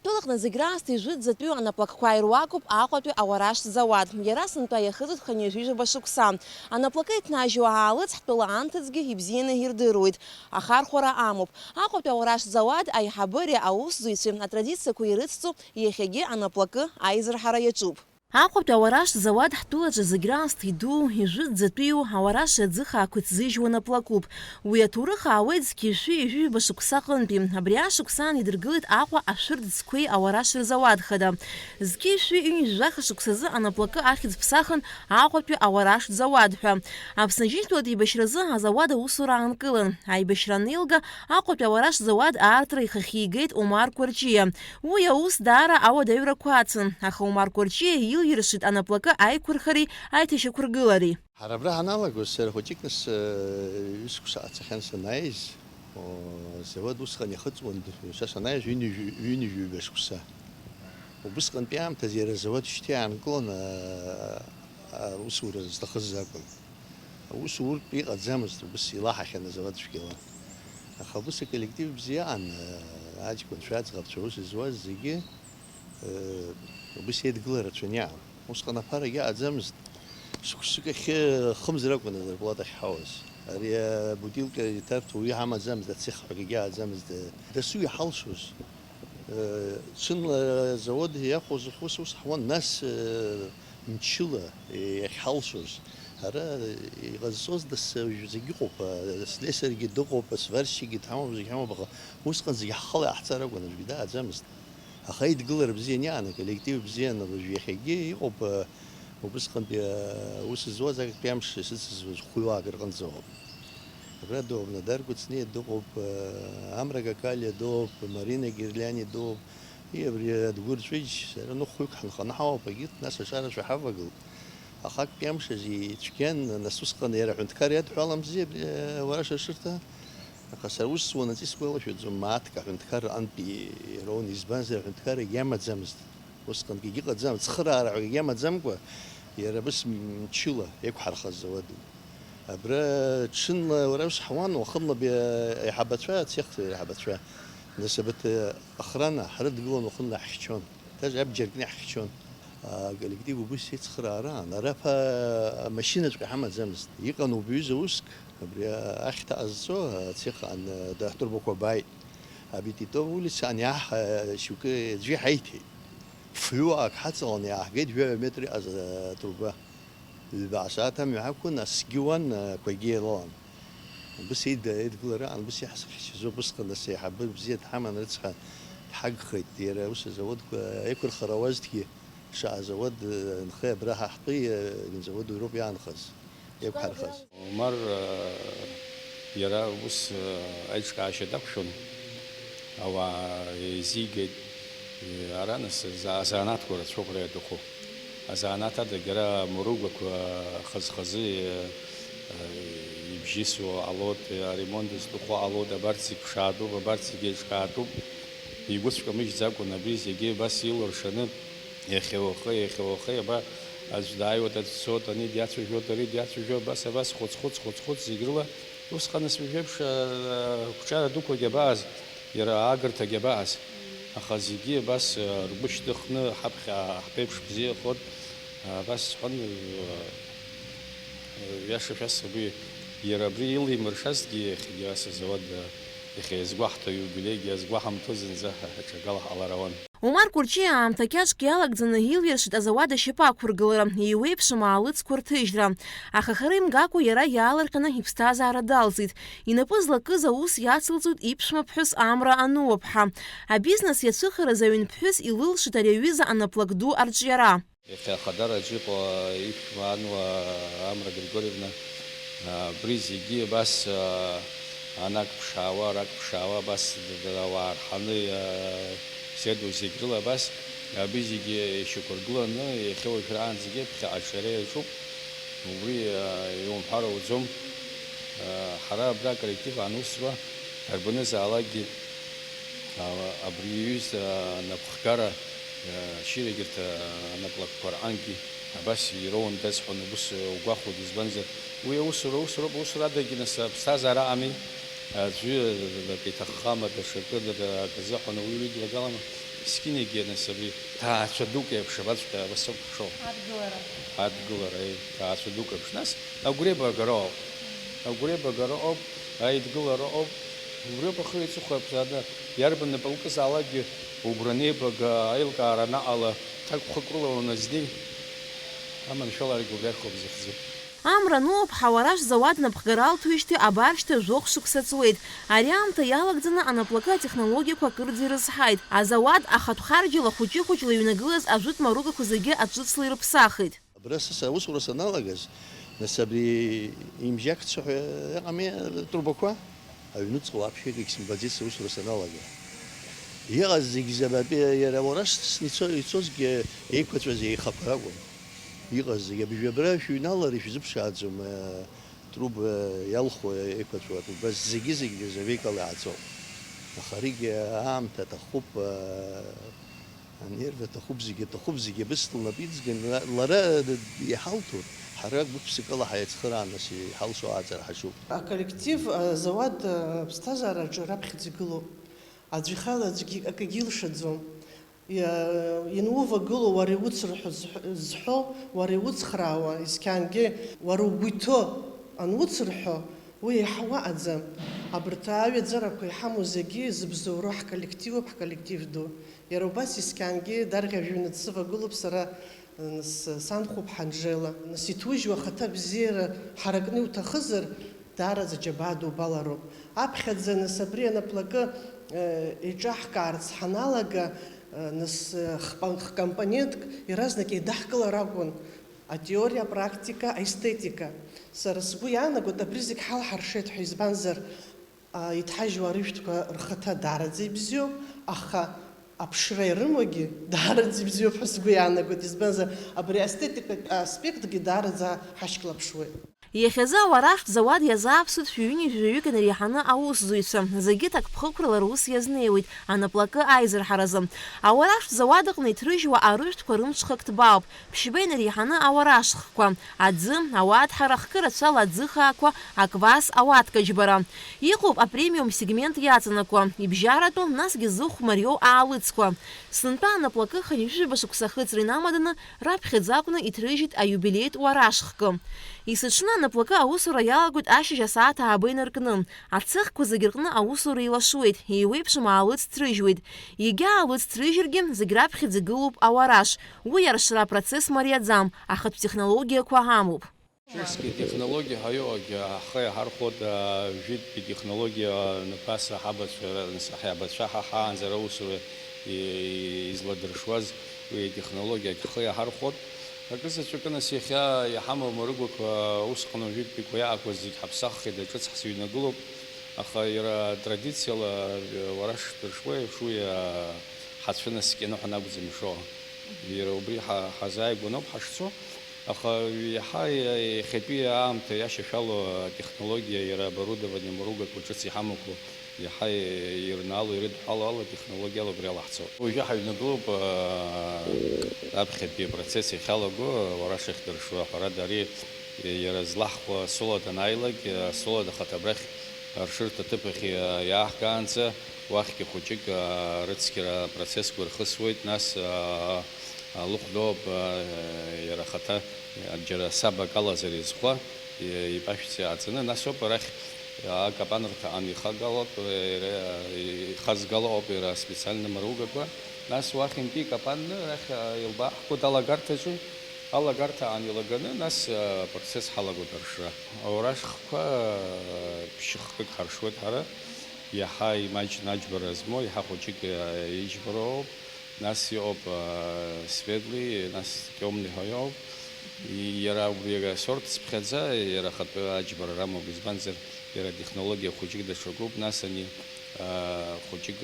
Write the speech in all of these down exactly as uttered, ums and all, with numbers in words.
Тәылаҟны зегь раасҭа ижәытәӡатәиу анаплакқәа ируакуп Аҟәатәи ауараш зауад. Иара сынтәа иахыҵит хынҩажәижәаба шықәса. Анаплакы иҭнажьуа аалыҵ ҳтәыла анҭыҵгьы ибзианы ирдыруеит. Ахархәара амоуп. Аҟәатәи ауараш зауад аиҳабыреи аусзуҩцәеи атрадициақәа ирыцҵо иахьагьы анаплакы аизырҳара иаҿуп. Аҟәатәи ауараш зауад ҳтәылаҿы зегь раасҭа иду, ижәытәӡатәиу, ауараш аӡыхаақәа иҭзыжьуа наплакуп. Уи аҭоурых аауеит зқьи жәшәи ҩажәи ҩба шықәса аҟынтәи. Абри ашықәсан идыргылеит Аҟәа ашәырӡ цқәеи ауараш рзауад хада. Зқьи жәшәи ҩынҩажәи жәаха шықәсазы анаплакы ахьӡ ԥсахын Аҟәатәи ауараш зауад ҳәа. Аԥсны Аџьынџьтәылатә еибашьразы азауад аусура аанкылан. Аибашьра анеилга, Аҟәатәи ауараш зауад аартра ихахьы игеит Омар Кәарҷиа. Уи аус даара ауадаҩрақәа ацын, аха Омар Кәарҷиа илиршеит анаплакы аиқәырхареи аиҭашьақәыргылареи. Ҳара абра ҳаналагоз, сара хәыҷык нас, э, ҩышықәса ҟацахьан санааиз, о, азауад усҟан иахыҵуан, са санааиз ҩынҩажәи, ҩынҩажәи ҩба шықәса. Убысҟантәи аамҭазы иара азауад шьҭа иаанкылон, а, аусура зҭахыз акәын. Аусуртә иҟаӡамызт, убыс илаҳахьан азауад цәгьала. Аха убыс аколлектив бзиа аан, аҷкәынцәа, аӡӷабцәа аус зуаз зегьы, э, убыс еидгыла рацәаны иаан. Усҟан аԥарагьы аӡамызт. Шықәсык ахьы хымз ракәын азарплата ахьҳауаз. Ари абутилка иҭарҭәо уи ҳамаӡамызт, ацех ҳәагьы аӡамызт. Дасу иҳалшоз. Ҽынла азауад иахәоз ус, ус ҳуан, нас, э, мчыла иахьҳалшоз. Ара иҟазҵоз дас зегь ыҟоуп, аслесаргьы дыҟоуп, асварщикгьы дҳамоуп, зегь ҳамоуп, аха усҟан зегь ҳхала иаҳцар акәын, аӡәгьы дааӡамызт. Аха идгылара бзиан иаан, аколлектив бзиан, уажә иахьагьы иҟоуп, э, убысҟантәи, э, аус зуаз актәи амш исыцызуаз хәҩуаак рҟынӡа ауп. Абра дыҟоуп Нодар Кәыҵниа дыҟоуп, э, Амра Какалиа дыҟоуп, Марина Герляни дыҟоуп. И, абри Адгәыр Ҵәыџь, сара ныхәҩык ҳанханы ҳауп, агьырҭ нас ашарацәа ҳавагылт. Аха актәи амш азы ицәгьан, нас усҟан иара аҳәынҭқар иадҳәаламзи абри, э, ауараш ашырҭа. Аха сара ус суанаҵы исгәалашәаӡом, мааҭк аҳәынҭқарра антәи иара иоуан, избанзар аҳәынҭқарра егьамаӡамызт. Усҟангьы егьыҟаӡам, цхыраара ҳәа егьамаӡамкәа, иара абыс мчыла еиқәҳархаз ауаду. Абра ҽынла уара ус ҳуан, уахынла б-, аиҳабацәа, ацех аиҳабацәа, нас абарҭ охрана ҳрыдгылон, уахынла иаҳхьчон, даже абџьар кны иаҳхьчон. Аколлектив убыс ицхыраара аан, ара ԥа-, амашьынаҵәҟьа ҳамаӡамызт. Иҟан убаҩыза уск, абри ахьҭа ҟазҵо, ацех аан, аҭырбақәа бааит. Абититов улица аниаҳ-, шьоукы аӡәы иҳаиҭеит. Фҩыуаак ҳаҵаланы иааҳгеит, жәаҩа метр иҟаз атруба. Ҩба асааҭ амҩа ҳақәын, асгьы уан, ақәагьы еилалан. Убыс еид-, еидгылара аан, убыс иаҳзыхьчаз убысҟан, нас аиҳабы бзиа дҳаман, рыцҳа, дҳагхеит. Иара ус азауадқәа еиқәырхара ауазҭгьы, шаҟа азауад, э, нхеи абра ҳа ҳтәеи, э, завод уи роуп иаанхаз, еиқәҳархаз. Омар, э, иара ус, э, аиҿкаашьа дақәшәон, ауаа еизигеит, э, ара нас за-, азанааҭқәа рацәоуп ара иаҭаху. Азанааҭ адагьы ара амругақәа хаз-хазы, э, э, ибжьысуа ҟалоит, э, аремонт зҭаху ҟалоит, абарҭ зегь ԥшаатәуп, абарҭ зегь еиҿкаатәуп. Игәыцәкамыжьӡакәа акәын абри зегьы абас илыршаны, иахьа уахеи, иахьа уахеи, аба, аӡә дааиуеит, аӡә дцоит, ани диацәажәоит, ари диацәажәо, абас, абас, хәыц-хәыц, хәыц-хәыц, зегь рыла. Усҟан ас уажәеиԥш, а, ақәҿиара дуқәагь абааз, иара аагырҭагь абааз. Аха зегьы абас, а, ргәы шьҭыхны, ҳаԥхьа ҳԥеиԥш бзиахоит. Абас сҳәан, иаша шәасҳәап, уи иара абри илимыршазҭгьы, иахьагьы ас азауад, иахьа иазгәаҳҭо, иубилеигьы иазгәаҳамҭо зынӡа ҳаҽакала ҳҟалар ауан. Омар Кәарҷиа аамҭа кьаҿк иалагӡаны илиршеит азауад ашьапы ақәыргылара, еиуеиԥшым аалыҵқәа рҭыжьра. Аха хара имгакәа иара иаалырҟьаны иԥсҭазаара далҵит. Инапы злакыз аус иацылҵоит иԥшәма ԥҳәыс Амра Ануаԥҳа. Абизнес иацәыхараз аҩын ԥҳәыс илылшеит ари аҩыза анаплак ду арҿиара. Иахьа Ахадара аҿы иҟоу иԥшәма Ануа Амра Григорьевна, абри зегьы абас, анак ԥшаауа, арак ԥшаауа, абас дара ауаа рҳаны, седу зегь рыла абас, абри зегьы ишьақәыргыланы, иахьа уажәраанӡагьы ԥхьаҟа аҿиара иаҿуп. Убри иумҳәар ауӡом. Ҳара абра аколлектив анусура дарбанызаалакгьы, абри иҩыза анапхгара, ашьырагьырҭа анаплакқәа рҟынгьы абас ироуан дазҳәон, убыс угәахәуеит, избанзар, уи аусура усуроуп, аусура адагьы нас аԥсҭазаара аҟами, аӡәы акы иҭаххама, даҽакы, акы азыҳәан уи уидлагалама? Скинагьы, нас, абри ҭаацәа дук еиԥш абаҵәҟьа абас акәхшоу? Адгылара. Адгылара, еи, ҭаацәа дук еиԥш. Нас агәреибагара ыҟоуп. Агәреибагара ыҟоуп, аидгылара ыҟоуп. Убриоуп ахы иҵыхәа иаԥҵәаны, иарбан напы лкызаалакгьы убра анеибага аилкаара анаҟала, ҭакԥхықәрыла уаназнеи, аманшәаларагьы убри ашәоуп захьӡу. Амра ануп, ҳауараш зауад напхгара алҭоижьҭеи абаршьҭа жәохә шықәса ҵуеит. Ари аамҭа иалагӡаны анаплакы атехнологиақәа акырӡа ирызҳаит. Азауад ахатә харџьала хәыҷы-хәыҷла иҩнагылаз ажәытә маругақәа зегьы аҿыцла ирыԥсахит. Абра са саусура саналагаз, нас абри имжьакцәа ҳәа ыҟами атрубақәа, аҩнуҵҟа уаԥхьа егьсымбаӡеит саусура саналага. Иҟаз зегь забатәи иара ауараш ицо-, ицозгьы еиқәаҵәаз еихақәа ракәын. Иҟаз зегь абжьабра шәыҩналар ишәзыԥшааӡом, труба иалху еиқәаҵәа, убас зегьы-зегь нержавейкала иааҵәоуп. Аха аригьы аамҭа аҭахуп, анерв аҭахуп, зегьы аҭахуп, зегьы абысҭа лнапы иҵган, лара иҳалҭоит, ҳара гәык-ԥсыкала ҳаицхырааны иҳалшо ааҵара ҳашьуп. Аколлектив, азауад, аԥсҭазаараҿы раԥхьаӡа игылоуп. Аӡә ихала аӡәгьы акгьы илшаӡом. Иа-, ианувагылоу уара иуцырҳәо зҳ-, зҳәо, уара иуцхраауа, есқьынгьы уара угәы иҭоу ануцырҳәо, уи еиҳа уаҟаӡам. Абарҭ аҩаӡарақәа иҳамоу зегьы зыбзоуроу ҳколлективуп, ҳколлектив ду. Иара убас есқьынгьы дарӷьажәҩаны дсывагылоуп сара, нас, санхәыԥҳа Анжела. Нас иҭужьу ахаҭа бзиара ҳаракны иуҭахызар, даараӡа џьабаа дубалароуп. Аԥхьаӡа, нас, абри анаплакы, э, еиҿаҳкаарц ҳаналага, э, нас, э, хпа-, хкомпонентк иаразнак еидаҳкылар акәын, атеориа, апрактика, аестетика. Сара сгәы иаанагоит, абри зегь ҳалҳаршеит ҳәа, избанзар, а, иҭҳажьуа арыжәтәқәа рхаҭа даараӡа ибзиоуп, аха аԥшра ирымоугьы даараӡа ибзиоуп ҳәа сгәы иаанагоит, избанзар, абри аестетикатә аспектгьы даараӡа ҳашьклаԥшуеит. Иахьазы ауараштә зауад иазааԥсоит шәи-ҩынҩажәаҩык инареиҳаны аусзуҩцәа, зегьы ҭакԥхықәрала рус иазнеиуеит анаплакы аизырҳаразы. Ауараштә зауад аҟны иҭрыжьуа арыжәтәқәа рымҽхак ҭбаауп, ԥшьба инареиҳаны ауарашхқәа, аӡы, ауаатҳара хкы рацәала аӡыхаақәа, аквас, ауатка џьбара. Иҟоуп апремиум сегмент иаҵанакуа, ибжьаратәу, насгьы зыхә мариоу аалыҵқәа. Сынтәа анаплакы хынҩажәижәаба шықәса ахыҵра инамаданы раԥхьаӡа акәны иҭрыжьит аиубилеитә уарашхкы. Есыҽны анаплакы аусура иалагоит ашьыжь асааҭ ааба инаркны. Ацыхқәа зегь рҟны аусура еилашуеит, еиуеиԥшым аалыҵ ҭрыжьуеит. Егьа аалыҵ ҭрыжьыргьы, зегь раԥхьаӡа игылоуп ауараш. Уи аршра апроцесс мариаӡам, ахатә технологиақәа амоуп. Ҿыцгьы технологиа ҳәа иҟоугьы ҳхы иаҳархәоит, а, жәытәтәи технологиа, а, ԥаса ҳабацәа, ра-, нас ҳаибацәа ҳа ҳаанӡа раусура и-, изладыршуаз уи атехнологиагь ҳхы иаҳархәоит. Акызаҵәыкы, нас, иахьа иҳамоу амаругақәа, усҟан уажәытәиқәа иаақәаз зегь ҳаԥсаххьеит, ҿыц ҳзыҩнагылоуп. Аха иара традициала, уара шдыршуеи, шуи, а, ҳацәынаскьаны ҳәа акәӡам ишо. Иара убри ҳа-, ҳазааигәаноуп ҳашцо. Аха иаҳа иахьатәи аамҭа иашьашәало атехнологиа, иара оборудование, амаругақәа ҿыц иҳамақәоу, иаҳа ирнаало, ирыдҳәало ала, технологиала убри ала ҳцоит. Уажәы ҳаҩнагылоуп, аа, аԥхьатәи апроцесс иахьалаго, ауараш ахьдыршуа, ҳәарада, ари иара злаҳхәа асолод анааилак, асолод ахаҭа абрахь аршырҭа аҭыԥ ахь иааҳгаанӡа, уахьгьы хәыҷык, аа, рыцқьара апроцессқәа ирхысуеит, нас, аа, алыхә доуп, аа, иара ахаҭа, џьара саб акалазар изхәа, и-, ипашәца иааҵаны, нас ауп арахь акапанрҭаҟны ихагалоуп, иара, ихазгало ауп иара специально амаругақәа, нас уахьынтәи икапанны арахь, аа, илбааҳго алагарҭаҿы, алагарҭаҟны илаганы, нас, аа, апроцесс ҳалагоит аршра. Ауараш хкқәа, аа, ԥшьыхкык ҳаршуеит ҳара, иаҳа имаҷны аџьбара змоу, иаҳа хәыҷык, аа, иџьбароуп. Нас иҟоуп, аа, светлый, нас темный ҳәа иҟоуп. И-, иара убри асорт цыԥхьаӡа, иара ахатәы аџьбара рамоуп, избанзар, иара атехнологиа хәыҷык даҽакуп, нас ани, аа, хәыҷык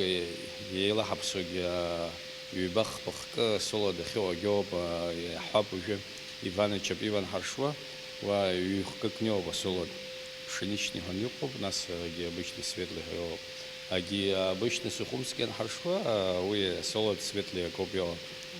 еилаҳаԥсогьы, аа, ҩба-хԥа хкы асолод ахьыҟоугьы ауп, аа, иаҳҳәап уажәы Иван Ачапиван ҳаршуа, уа ҩ-хкык ниоуп асолод. Пшеничный ҳәа иҟоуп, нас егьи обычный светлый ҳәа иҟоуп. Егьи обычный сухумский анҳаршуа, уи солод светлый акоуп иҟоу.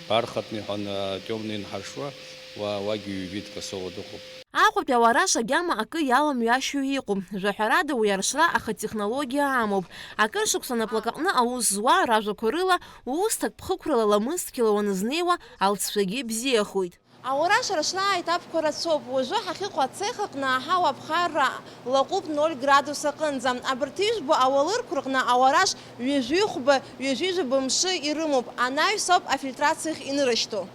Бархатный ҳәа, темный анҳаршуа, уа, уагьы ҩ-витк асолод ыҟоуп. Аҟәа Аҟәатәи ауараш агьама акы иаламҩашьо иҟоуп. Жәаҳәарада, уи аршра аха технологиа амоуп. Акыр шықәса наплакаҟны аус зуа, ражәақәа рыла, уусҭак ԥхықәрала ламысҭқьала уанызнеиуа, алҵшәагьы бзиахоит. Ауараш аршра аетапқәа рацәоуп. Уажәы ҳахьыҟоу ацех аҟны аҳауа аԥхарра лаҟәуп ноль градус аҟынӡа. Абарҭ ижәбо ауалырқәа рҟны ауараш ҩажәи хәба, ҩажәи жәаба мшы ирымоуп. Анаҩс ауп афильтрациахь инырышьҭоу.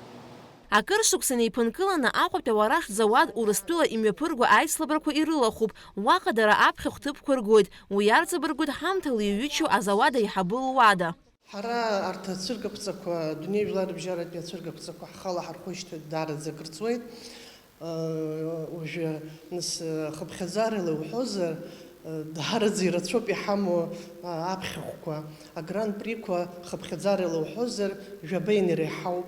Акыр шықәса инеиԥынкыланы Аҟәатәи ауараш зауад Урыстәыла имҩаԥырго аицлабрақәа ирылахәуп. Уаҟа дара аԥхьахә ҭыԥқәа ргоит. Уи арҵабыргуеит ҳамҭала иҩычоу азауад аиҳабы луада. Ҳара арҭ ацәыргақәҵақәа дунеижәларыбжьаратәи ацәыргақәҵақәа ҳхала ҳархәышьҭуеит, даараӡа акыр ҵуеит. Уажәы, нас, хыԥхьаӡарала иуҳәозар, даараӡа ирацәоуп иҳамоу аԥхьахәқәа. Агран-приқәа хыԥхьаӡарала уҳәозар, жәаба инареиҳауп.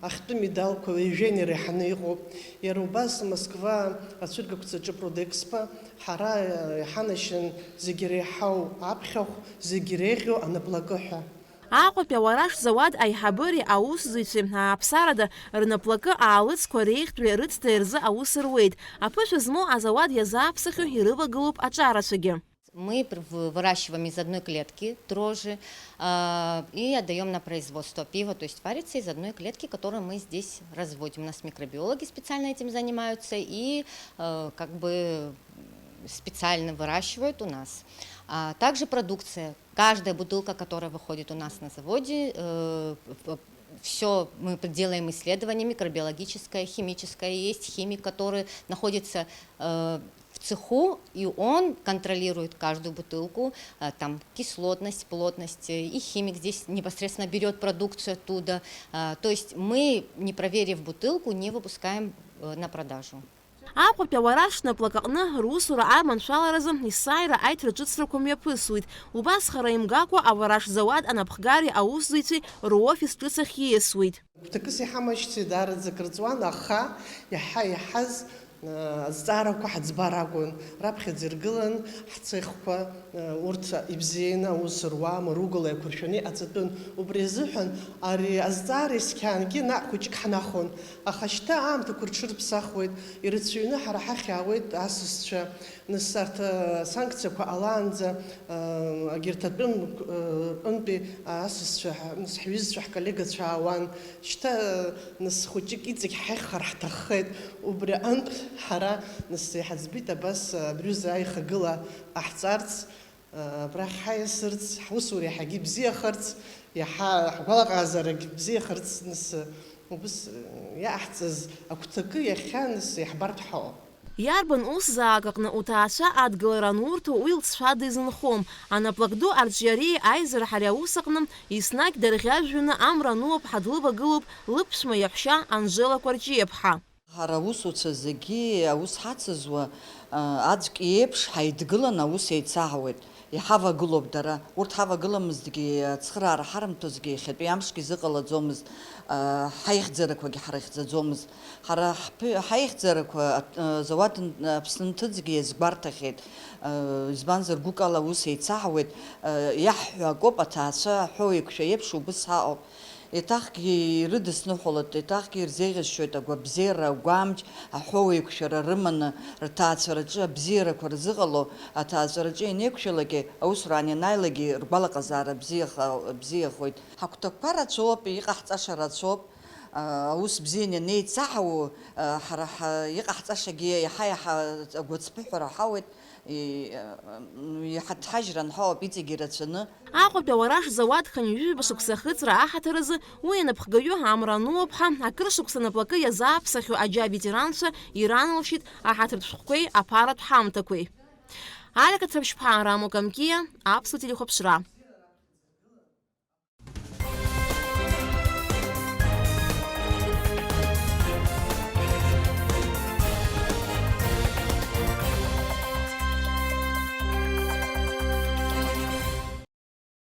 Ахьтәы медалқәа ҩажәа инареиҳаны иҟоуп. Иара убас Москва ацәыргақәҵаҿы Продэкспо ҳара иҳанашьан зегьы иреиҳау аԥхьахә, зегьы иреиӷьу анаплакы ҳәа. Аҟәатәи ауараш зауад аиҳабыреи аусзуҩцәеи ааԥсарада рнаплакы аалыҵқәа реиӷьтәреи рыцҭеи рзы аус руеит. Аԥышәа змоу азауад иазааԥсахьоу ирывагылоуп аҿарацәагьы. Мы пр-, в-, выращиваем из одной клетки дрожжи, а, и отдаём на производство. Пиво, то есть, варится из одной клетки, которую мы здесь разводим. У нас микробиологи специально этим занимаются и, э, как бы специально выращивают у нас. А также продукция. Каждая бутылка, которая выходит у нас на заводе, э, в-, всё мы делаем исследование микробиологическое, химическое. Есть химик, который находится, э, в цеху, и он контролирует каждую бутылку, э, там, кислотность, плотность, э, и химик здесь непосредственно берёт продукцию оттуда. Э, то есть мы, не проверив бутылку, не выпускаем, э, на продажу. Аҟәатәи ауараш наплак аҟны русура аманшәаларазы есааира аиҭра ҿыцрақәа мҩаԥысуеит. Убас хара имгакәа ауараш зауад анапхгареи аусзуҩцәеи рофис ҿыц ахь ииасуеит. Гәҭакыс иҳамашьцеи даараӡа акыр ҵуан, аха иаҳа иаҳаз, э, азҵаарақәа ҳаӡбар акәын. Раԥхьаӡа иргылан ҳцехқәа, э, урҭ ибзианы аус руам, ругала еиқәыршәаны иҟаҵатәын. Убри азыҳәан ари азҵаара исхьаангьы наҟ хәыҷык ҳнахон. Аха шьҭа аамҭақәа рҽырԥсахуеит, ирацәаҩны ҳара ҳахь иаауеит асасцәа. Нас арҭ, э, санкциақәа ҟалаанӡа, э, агьырҭ атәым, э, рҟынтәи асасцәа, ҳа-, нас ҳҩызцәа, ҳколлегацәа аауан. Шьҭа, э, нас хәыҷык иҵегь ҳаихар ҳҭаххеит. Убри аҟынтә ҳара, нас, иҳаӡбеит абас, э, абри аҩыза аихагыла ҟаҳҵарц, э, абрахь ҳаиасырц, ҳусура иаҳагьы ибзиахарц, иаҳа ҳгәалаҟазаарагь бзиахарц, нас, э, убыс, э, иаҟаҳҵаз агәҭакы иахьа, нас, иаҳбартә ҳаҟоуп. Иарбан усзаак аҟны уҭаацәа адгылара анурҭо, уи лҵшәада изынхом. Анаплак ду арҿиареи аизарҳареи аус аҟны еснагь дарӷьажәҩаны амра ануап ҳәа длывагылоуп лыԥшәма иаҳәшьа Анжела Кәарҷиаԥҳа. Ҳара аусуцәа зегьы аус ҳацызуа, а, аӡәк иеиԥш ҳаидгыланы аус еицаҳауеит. Иҳавагылоуп дара. Урҭ ҳавагыламызҭгьы, ацхыраара ҳарымҭозҭгьы, иахьатәи амшгьы изыҟалаӡомызт, а, ҳаихьӡарақәагьы ҳрыхьӡаӡомызт. Ҳара ҳԥы-, ҳаихьӡарақәа, а, зауад н-, Аԥсны нҭыҵгьы иазгәарҭахьеит. А, избанзар, гәыкала аус еицаҳауеит. А, иаҳҳәо акоуп, аҭаацәа аҳәоу еиқәшәа еиԥш убыс ҳаҟоуп. Еиҭахгьы ирыдысныҳәалоит, еиҭахгьы ирзеиӷьасшьоит агәабзиара, агәамч, аҳәоу еиқәшәара рыманы, рҭаацәараҿы абзиарақәа рзыҟало, аҭаацәараҿы ианеиқәшәалакгьы, аусураан ианааилакгьы ргәалаҟазаара бзиаха-, бзиахоит. Ҳагәҭакқәа рацәоуп, иҟаҳҵаша рацәоуп. Аус бзианы ианеицаҳауа, ҳара ҳа-, иҟаҳҵашагьы иаҳа-иаҳа агәацԥыҳәара ҳауеит. И-, иҳаҭҳажьран ҳауп иҵегь ирацәаны. Аҟәатәи ауараш зауад хынҩажәижәаба шықәса ахыҵра аҳаҭыр азы уи анапхгаҩы амра ануап ҳәа, акыр шықәса наплакы иазааԥсахьоу аџьа аветеранцәа иранылшьит аҳаҭыртә шәҟәқәеи аԥаратә ҳамҭақәеи. Алика Ҭраԥшьԥҳа, Рамо Камкиа, Аԥсуа телехәаԥшра.